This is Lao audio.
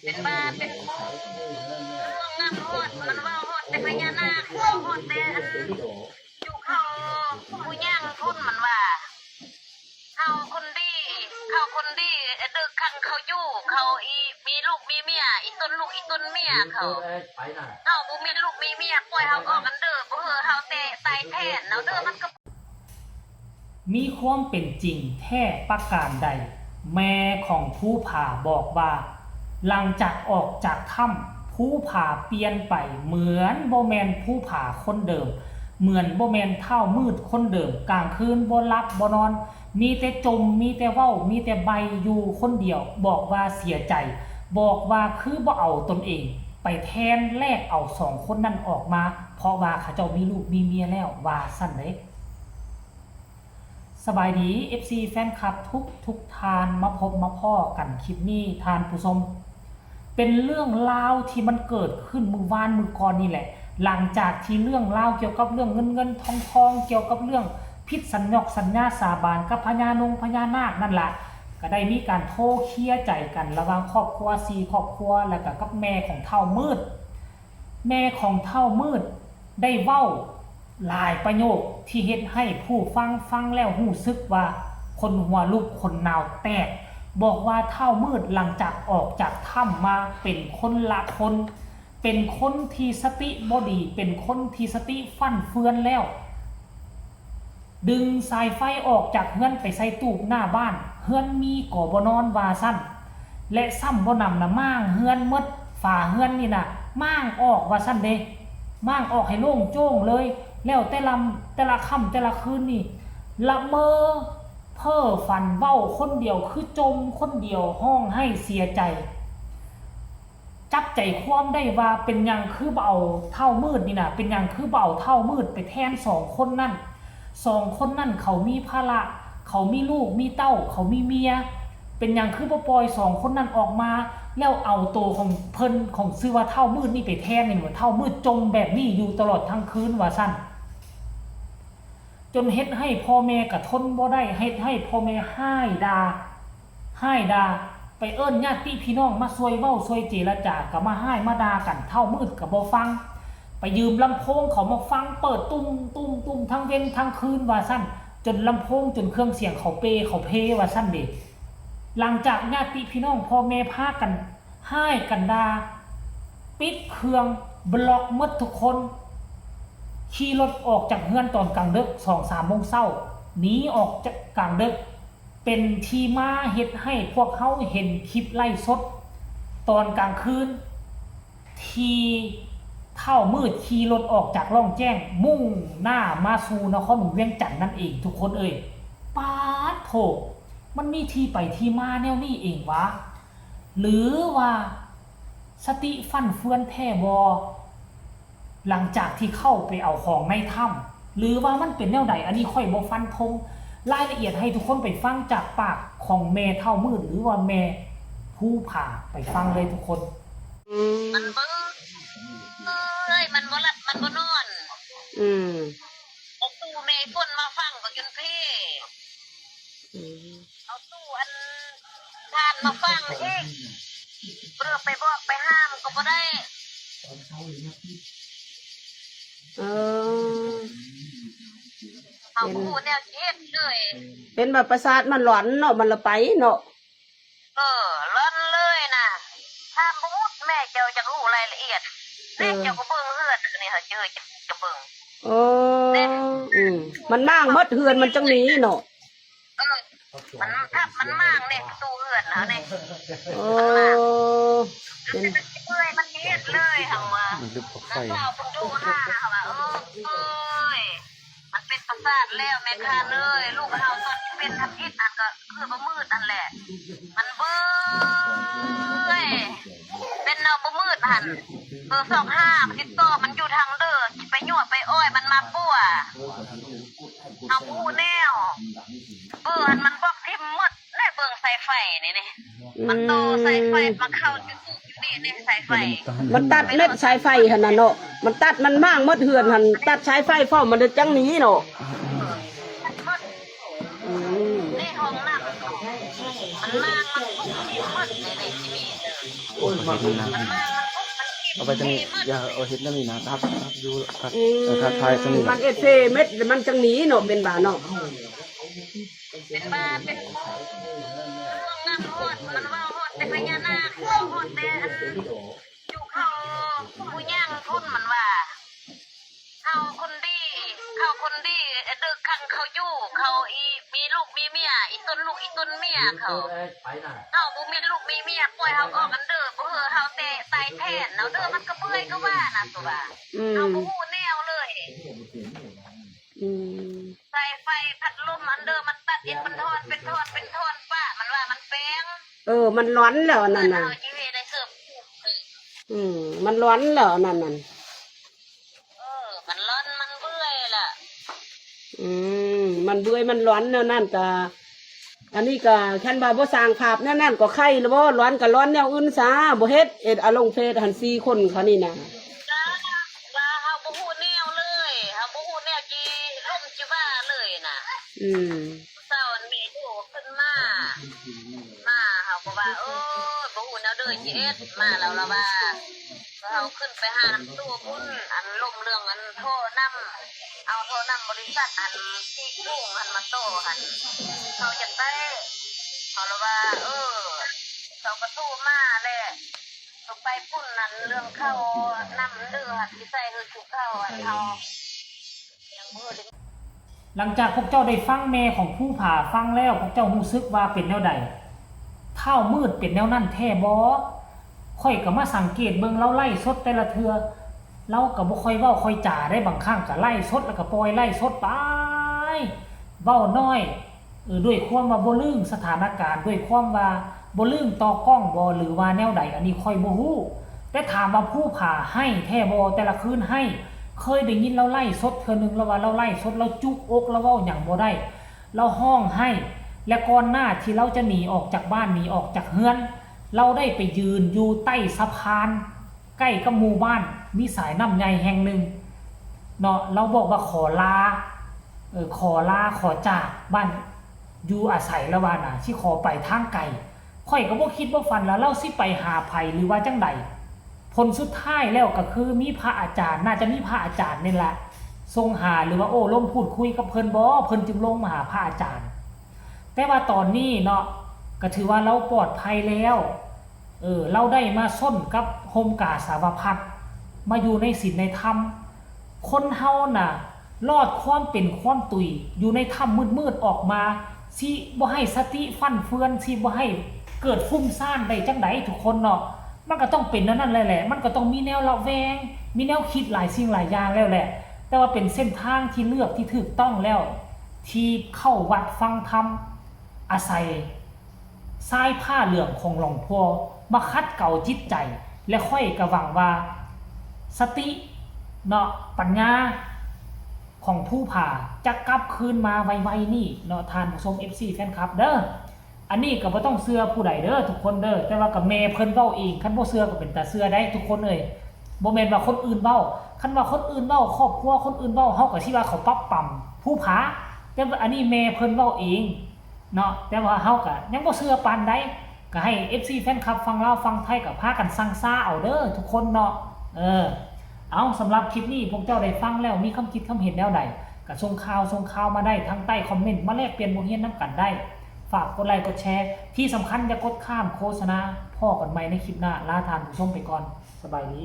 ເປັນບ້າເປັນໂຄງງຳຮອດ ມັນເວົ້າຮອດແຕ່ພະຍານາກ ເວົ້າຮອດແຕ່ອັນ ຢູ່ເຂົາຜູ້ຍ່າງພຸ້ນ ມັນວ່າ ເຮົາຄົນດີ ເຂົາຄົນດີ ເດີຄັງເຂົາຢູ່ ເຂົາອີ ມີລູກມີເມຍ ອີຕົນລູກອີຕົນເມຍເຂົາ ເຮົາບໍ່ມີລູກມີເມຍ ປ່ອຍເຮົາອອກກັນເດີ ບໍ່ເຮີເຮົາແຕ່ຕາຍແທນເອົາເດີ ມັນກໍ ມີຄວາມເປັນຈິງແທ້ປະການໃດ? ແມ່ຂອງພູຜາບອກວ່າ ຫຼັງຈາກອອກຈາກຖ້ຳ ພູຜາປ່ຽນໄປ ເໝືອນບໍ່ແມ່ນພູຜາຄົນເດີມ ເໝືອນບໍ່ແມ່ນທ້າວມືດຄົນເດີມ ກາງຄືນບໍ່ຫຼັບບໍ່ນອນ ມີແຕ່ຈົ່ມ ມີແຕ່ເວົ້າ ມີແຕ່ໄບຢູ່ຄົນດຽວ ບອກວ່າເສຍໃຈ ບອກວ່າຄືບໍ່ເອົາຕົນເອງໄປແທນ ແລກເອົາສອງຄົນນັ້ນອອກມາ ເພາະວ່າເຂົາເຈົ້າມີລູກມີເມຍແລ້ວ ວ່າຊັ້ນເດ້. ສະບາຍດີ ເອັຟຊີ ແຟນຄລັບທຸກໆທ່ານ ມາພົບມາພໍ້ກັນຄລິບນີ້ທ່ານຜູ້ຊົມ ເປັນເລື່ອງລາວທີ່ມັນເກີດຂຶ້ນມື້ວານມື້ກ່ອນນີ້ແຫຼະ ຫຼັງຈາກທີ່ເລື່ອງລາວກ່ຽວກັບເລື່ອງເງິນໆທອງໆ ກ່ຽວກັບເລື່ອງຜິດສັນຍອກສັນຍາສາບານກັບພະຍານົງພະຍານາກນັ້ນລະ ກະໄດ້ມີການໂທເຄລຍໃຈກັນລະຫວ່າງຄອບຄົວສີ່ຄອບຄົວ ແລະກະກັບແມ່ຂອງທ້າວມືດ. ແມ່ຂອງທ້າວມືດໄດ້ເວົ້າຫຼາຍປະໂຫຍກທີ່ເຮັດໃຫ້ຜູ້ຟັງຟັງແລ້ວຮູ້ສຶກວ່າຂົນຫົວລຸກຂົນໜາວແຕກ ບອກວ່າທ້າວມືດຫຼັງຈາກອອກຈາກຖ້ຳມາເປັນຄົນລະຄົນ ເປັນຄົນທີ່ສະຕິບໍ່ດີ ເປັນຄົນທີ່ສະຕິຟັ່ນເຟືອນແລ້ວ ດຶງສາຍໄຟອອກຈາກເຮືອນໄປໃສ່ຕູບໜ້າບ້ານ ເຮືອນມີກໍບໍ່ນອນວ່າຊັ້ນ ແລະຊ້ຳບໍ່ໜຳນະມ້າງເຮືອນໝົດ ຝາເຮືອນນີ້ນະມ້າງອອກວ່າຊັ້ນເດ ມ້າງອອກໃຫ້ໂລ່ງໂຈ້ງເລີຍ ແລ້ວແຕ່ລະ ແຕ່ລະຄ່ຳແຕ່ລະຄືນນີ້ ລະເມີເພ້ຝັນເວົ້າຄົນດຽວ ຄືຈົ່ມຄົນດຽວ ຮ້ອງໄຫ້ເສຍໃຈ. ຈັບໃຈຄວາມໄດ້ວ່າເປັນຫຍັງຄືບໍ່ເອົາທ້າວມືດນີ້ນະ ເປັນຫຍັງຄືບໍ່ເອົາທ້າວມືດໄປແທນສອງຄົນນັ້ນ ສອງຄົນນັ້ນເຂົາມີພາລະ ເຂົາມີລູກມີເຕົ້າ ເຂົາມີເມຍ ເປັນຫຍັງຄືບໍ່ປ່ອຍສອງຄົນນັ້ນອອກມາ ແລ້ວເອົາໂຕຂອງເພິ່ນ ຂອງຊື່ວ່າທ້າວມືດນີ້ໄປແທນ ເຫັນວ່າທ້າວມືດຈົ່ມແບບນີ້ຢູ່ຕະຫຼອດທັງຄືນວ່າຊັ້ນ. ຈົນເຮັດໃຫ້ພໍ່ແມ່ກະທົນບໍ່ໄດ້ ເຮັດໃຫ້ພໍ່ແມ່ຮ້າຍດ່າ ຮ້າຍດ່າ ໄປເອີ້ນຍາດຕິພີ່ນ້ອງມາຊ່ວຍເວົ້າຊ່ວຍເຈລະຈາ ກະມາຮ້າຍມາດ່າກັນ ທ້າວມືດກະບໍ່ຟັງ ໄປຢືມລຳໂພງເຂົາມາຟັງ ເປີດຕຸ້ມໆໆ ທັງເວັນທັງຄືນວ່າຊັ້ນ ຈົນລຳໂພງ ຈົນເຄື່ອງສຽງເຂົາເປເຂົາເພວ່າຊັ້ນເດ. ຫຼັງຈາກຍາດຕິພີ່ນ້ອງພໍ່ແມ່ພາກັນ ຮ້າຍກັນດ່າ ປິດເຄື່ອງ ບລັອກໝົດທຸກຄົນ ຂີ່ລົດອອກຈາກເຮືອນຕອນກາງເດິກ ສອງສາມໂມງເຊົ້າ ໜີອອກຈາກກາງເດິກ ເປັນທີ່ມາເຮັດໃຫ້ພວກເຮົາເຫັນຄລິບໄລຟ໌ສົດຕອນກາງຄືນ ທີ່ທ້າວມືດຂີ່ລົດອອກຈາກລ່ອງແຈ້ງ ມຸ່ງໜ້າມາສູ່ນະຄອນຫຼວງວຽງຈັນນັ້ນເອງ ທຸກຄົນເອີຍ. ປາດໂທ້ ມັນມີທີ່ໄປທີ່ມາແນວນີ້ເອງຫວາ? ຫຼືວ່າສະຕິຟັ່ນເຟືອນແທ້ບໍ່ ຫຼັງຈາກທີ່ເຂົ້າໄປເອົາຂອງໃນຖ້ຳ ຫຼືວ່າມັນເປັນແນວໃດ? ອັນນີ້ຂ້ອຍບໍ່ຟັນທົງ ລາຍລະອຽດໃຫ້ທຸກຄົນໄປຟັງຈາກປາກຂອງແມ່ທ້າວມືດ ຫຼືວ່າແມ່ພູຜາ ໄປຟັງເລີຍທຸກຄົນ. ມັນເບິ່ງ ເອີຍ ມັນບໍ່ຫຼັບ ມັນບໍ່ນອນ ອືມ ເອົາຕູ້ແມ່ຝົນມາຝັງບັກຢູ່ພີ້ ອືມ ເອົາຕູ້ອັນທ່ານມາຝັງອີກ ເພື່ອໄປບອກໄປຫ້າມກໍບໍ່ໄດ້ ເອີ ເຮົາບໍ່ຮູ້ແນວຊິເຮັດເລີຍ ເປັນວ່າປະສາດມັນຫຼອນເນາະ ມັນລະໄປເນາະ. ເອີ ລ່ອນເລີຍນະ ຖາມບໍ່ໝົດ ແມ່ເຈົ້າຢາກຮູ້ລາຍລະອຽດ ແມ່ເຈົ້າກໍເບິ່ງເຮືອນ ອັນນີ້ເຮົາເຈີຈະເບິ່ງ ເອີ ເດ້ ອືມ ມັນມ້າງໝົດເຮືອນມັນຈັ່ງໜີເນາະ ເອີ ມັນທັບມັນມ້າງເດ້ ປະຕູເຮືອນເຮົາເດ້ ເອີ ມັນມ້າງ ເປັນ ເປື່ອຍມັນເຮັດເລີຍ ເຮົາວ່າ ມັນລຶບອອກໄປ ເຮົາເອົາປະຕູຫາ ເຮົາວ່າ ເອີ ເອີຍ ມັນເປັນປະສາດແລ້ວແມ່ຄ້າເອີຍ ລູກເຮົາຕອນທີ່ເປັນທຳອິດຫັ້ນກໍຄືບໍ່ມືດຫັ້ນແຫຼະ ມັນເບີຍ ເປັນເອົາບໍ່ມືດຫັ້ນ ເບີສອງຫ້າ ມັນຕິດຕໍ່ມັນຢູ່ທາງເດີ ຊິໄປຍົວະໄປອ້ອຍມັນມາປົວ ເຮົາບໍ່ຮູ້ແນວ ເບີຫັ້ນມັນບລັອກຖິ້ມໝົດ ແລະເບິ່ງສາຍໄຟນີ້ ນີ້ ມັນຕໍ່ສາຍໄຟມາເຂົ້າຢູ່ ຢູ່ນີ້ ນີ້ສາຍໄຟ ມັນຕັດເມັດສາຍໄຟຫັ້ນນະເນາະ ມັນຕັດ ມັນມ້າງໝົດເຮືອນຫັ້ນ ຕັດສາຍໄຟພ້ອມ ມັນເຮັດຈັ່ງນີ້ເນາະ ເອີ ຕັດໝົດ ອືມ ໃນຫ້ອງນ້ຳ ມັນມ້າງ ມັນປຸກໝົດ ນີ້ ນີ້ຊິມີ ໂອ້ຍ ມາເຮັດນີ້ນະ ເອົາໄປຕົງນີ້ ຢ່າເອົາເຮັດແນວນີ້ນະ ຮັບ ຮັບຢູ່ ທັກ ອືມ ເອີ ທັກທາຍຕົງນີ້ ມັນເອັດເພເມັດ ມັນຈັ່ງໜີເນາະ ເປັນບາເນາະ ເປັນບາ ເປັນ ມັນເວົ້າຮອດ ມັນເວົ້າຮອດແຕ່ພະຍານາກ ເວົ້າຮອດແຕ່ອັນ ຢູ່ເຂົາຜູ້ຍ່າງພຸ້ນ ມັນວ່າ ເຮົາຄົນດີ ເຮົາຄົນດີ ດຶກຂັງເຂົາຢູ່ ເຂົາອີ ມີລູກມີເມຍ ອີຕົນລູກອີຕົນເມຍເຂົາ ເຮົາບໍ່ມີລູກມີເມຍ ປ່ອຍເຮົາອອກກັນເດີ ບໍ່ເຮີເຮົາແຕ່ຕາຍແທນເອົາເດີ ມັນກະເມື່ອຍກະວ່ານະ ຕົວວ່າ ອືມ ເຮົາບໍ່ຮູ້ແນວເລີຍ ອືມ ສາຍໄຟພັດລົມອັນເດີ ມັນຕັດເອງ ມັນຖອນເປັນທ່ອນເປັນທ່ອນ ປະ ມັນວ່າມັນແປງ ເອີ ມັນຫຼອນແລ້ວອັນນັ້ນນະ ເຮົາຊິເຮັດໄດ້ເສີບ ອືມ ມັນຫຼອນແລ້ວອັນນັ້ນນັ້ນ ເອີ ມັນຫຼອນ ມັນເມື່ອຍລະ ອືມ ມັນເມື່ອຍ ມັນຫຼອນແນວນັ້ນກະ ອັນນີ້ກະ ຄັນວ່າບໍ່ສ້າງພາບແນວນັ້ນກໍໄຄລະບໍ ຫຼອນກະຫຼອນແນວອື່ນຊາ ບໍ່ເຮັດ ເຮັດອາລົງເຟສຫັ້ນ ສີ່ຄົນເຂົານີ້ນະ ລະ ລະເຮົາບໍ່ຮູ້ແນວເລີຍ ເຮົາບໍ່ຮູ້ແນວຊິລົມຊິວ່າເລີຍນະ ອືມ ເຊົ້າແມ່ໂທຂຶ້ນມາ ມາ ເຮົາກໍວ່າ ເອີ ບໍ່ຮູ້ແນວເດີຊິເຮັດ ມາແລ້ວລະວ່າ ເຮົາຂຶ້ນໄປຫານຳໂຕພຸ້ນ ອັນລົມເລື່ອງອັນທໍ່ນ້ຳ ເອົາທໍ່ນ້ຳບໍລິສັດອັນທີ່ກຸງຫັ້ນມາຕໍ່ຫັ້ນ ເຮົາຢາກໄດ້ ເຮົາລະວ່າ ເອີ ເຂົາກໍໂທມາແຫຼະ ເຮົາໄປພຸ້ນນັ້ນ ເລື່ອງເຂົ້ານ້ຳເດີຫັ້ນ ຊິໃສ່ເຮືອນພູເຂົາຫັ້ນ ເຮົາ ຫຼັງຈາກພວກເຈົ້າໄດ້ຟັງແມ່ຂອງພູຜາຟັງແລ້ວ ພວກເຈົ້າຮູ້ສຶກວ່າເປັນແນວໃດ? ທ້າວມືດເປັນແນວນັ້ນແທ້ບໍ່? ຂ້ອຍກໍມາສັງເກດເບິ່ງລາວໄລຟ໌ສົດແຕ່ລະເທື່ອ ລາວກໍບໍ່ຄ່ອຍເວົ້າຄ່ອຍຈາໄດ໋ ບາງຄັ້ງກໍໄລຟ໌ສົດແລ້ວກໍປ່ອຍໄລຟ໌ສົດໄປ ເວົ້ານ້ອຍ ເອີ ດ້ວຍຄວາມວ່າບໍ່ລຶ້ງສະຖານະການ ດ້ວຍຄວາມວ່າບໍ່ລຶ້ງຕໍ່ກ້ອງບໍ ຫຼືວ່າແນວໃດ ອັນນີ້ຂ້ອຍບໍ່ຮູ້ ແຕ່ຖາມວ່າພູຜາໄຫ້ແທ້ບໍ່? ແຕ່ລະຄືນໄຫ້ ເຄີຍໄດ້ຍິນລາວໄລຟ໌ສົດເທື່ອໜຶ່ງ ລາວວ່າລາວໄລຟ໌ສົດ ລາວຈຸກອົກ ລາວເວົ້າຫຍັງບໍ່ໄດ້ ລາວຮ້ອງໄຫ້ ແລະ ກ່ອນໜ້າທີ່ລາວຈະໜີອອກຈາກບ້ານ ໜີອອກຈາກເຮືອນ ລາວໄດ້ໄປຢືນຢູ່ໃຕ້ສະພານ ໃກ້ກັບໝູ່ບ້ານ ມີສາຍນ້ຳໃຫຍ່ແຫ່ງໜຶ່ງເນາະ ລາວບອກວ່າຂໍລາ ເອີ ຂໍລາ ຂໍຈາກບ້ານຢູ່ອາໄສ ລາວວ່ານະ ຊິຂໍໄປທາງໄກ ຂ້ອຍກໍບໍ່ຄິດບໍ່ຝັນວ່າລາວຊິໄປຫາໃຜ ຫຼືວ່າຈັ່ງໃດ ຜົນສຸດທ້າຍແລ້ວກໍຄືມີພະອາຈານ ໜ້າຈະມີພະອາຈານນີ້ແຫຼະ ສົ່ງຫາ ຫຼືວ່າໂອ້ລົມພູດຄຸຍກັບເພິ່ນບໍ ເພິ່ນຈຶ່ງລົງມາຫາພະອາຈານ ແຕ່ວ່າຕອນນີ້ເນາະ ກໍຖືວ່າລາວປອດໄພແລ້ວ ເອີ ລາວໄດ້ມາຊົນກັບຮົ່ມກາສາວະພັດ ມາຢູ່ໃນສິນໃນທຳ ຄົນເຮົານະ ລອດຄວາມເປັນຄວາມຕຸຍ ຢູ່ໃນຖ້ຳມືດໆ ອອກມາ ຊິບໍ່ໃຫ້ສະຕິຟັ່ນເຟືອນ ຊິບໍ່ໃຫ້ເກີດຟຸ້ງຊ້ານໄດ້ຈັ່ງໃດ ທຸກຄົນເນາະ ມັນກໍຕ້ອງເປັນແນວນັ້ນແຫຼະ ມັນກໍຕ້ອງມີແນວລະແວງ ມີແນວຄິດຫຼາຍສິ່ງຫຼາຍຢ່າງແລ້ວແຫຼະ ແຕ່ວ່າເປັນເສັ້ນທາງທີ່ເລືອກທີ່ຖືກຕ້ອງແລ້ວ ທີ່ເຂົ້າວັດຟັງທຳ ອາໄສ ຊາຍຜ້າເຫຼືອງຂອງຫຼວງພໍ່ມາຂັດເກົາຈິດໃຈ ແລະ ຂ້ອຍກໍຫວັງວ່າສະຕິເນາະ ປັນຍາຂອງພູຜາຈະກັບຄືນມາໄວໆນີ້ເນາະ ທ່ານຜູ້ຊົມ ເອັຟຊີ ແຟນຄລັບເດີ. ອັນນີ້ກໍບໍ່ຕ້ອງເຊື່ອຜູ້ໃດເດີທຸກຄົນເດີ ແຕ່ວ່າກໍແມ່ເພິ່ນເວົ້າເອງ ຄັນບໍ່ເຊື່ອກໍເປັນຕາເຊື່ອໄດ໋ທຸກຄົນເອີຍ ບໍ່ແມ່ນວ່າຄົນອື່ນເວົ້າ ຄັນວ່າຄົນອື່ນເວົ້າ ຄອບຄົວຄົນອື່ນເວົ້າ ເຮົາກໍຊິວ່າເຂົາປັບປຳພູຜາ ແຕ່ວ່າອັນນີ້ແມ່ເພິ່ນເວົ້າເອງ ເນາະ ແຕ່ວ່າເຮົາກະຍັງບໍ່ເຊື່ອປານໃດ ກະໃຫ້ເອັຟຊີແຟນຄລັບຝັ່ງລາວຝັ່ງໄທກະພາກັນຊັງຊາເອົາເດີທຸກຄົນເນາະ ເອີ ເອົາ ສຳລັບຄລິບນີ້ພວກເຈົ້າໄດ້ຟັງແລ້ວມີຄຳຄິດຄຳເຫັນແນວໃດ ກະສົ່ງຂ່າວ ສົ່ງຂ່າວມາໄດ້ທາງໃຕ້ຄອມເມັນ ມາແລກປ່ຽນບົດຮຽນນຳກັນໄດ້ ຝາກກົດໄລກົດແຊ ທີ່ສຳຄັນຢ່າກົດຂ້າມໂຄສະນາ ພໍ້ກັນໃໝ່ໃນຄລິບໜ້າ ລາທ່ານຜູ້ຊົມໄປກ່ອນ ສະບາຍດີ.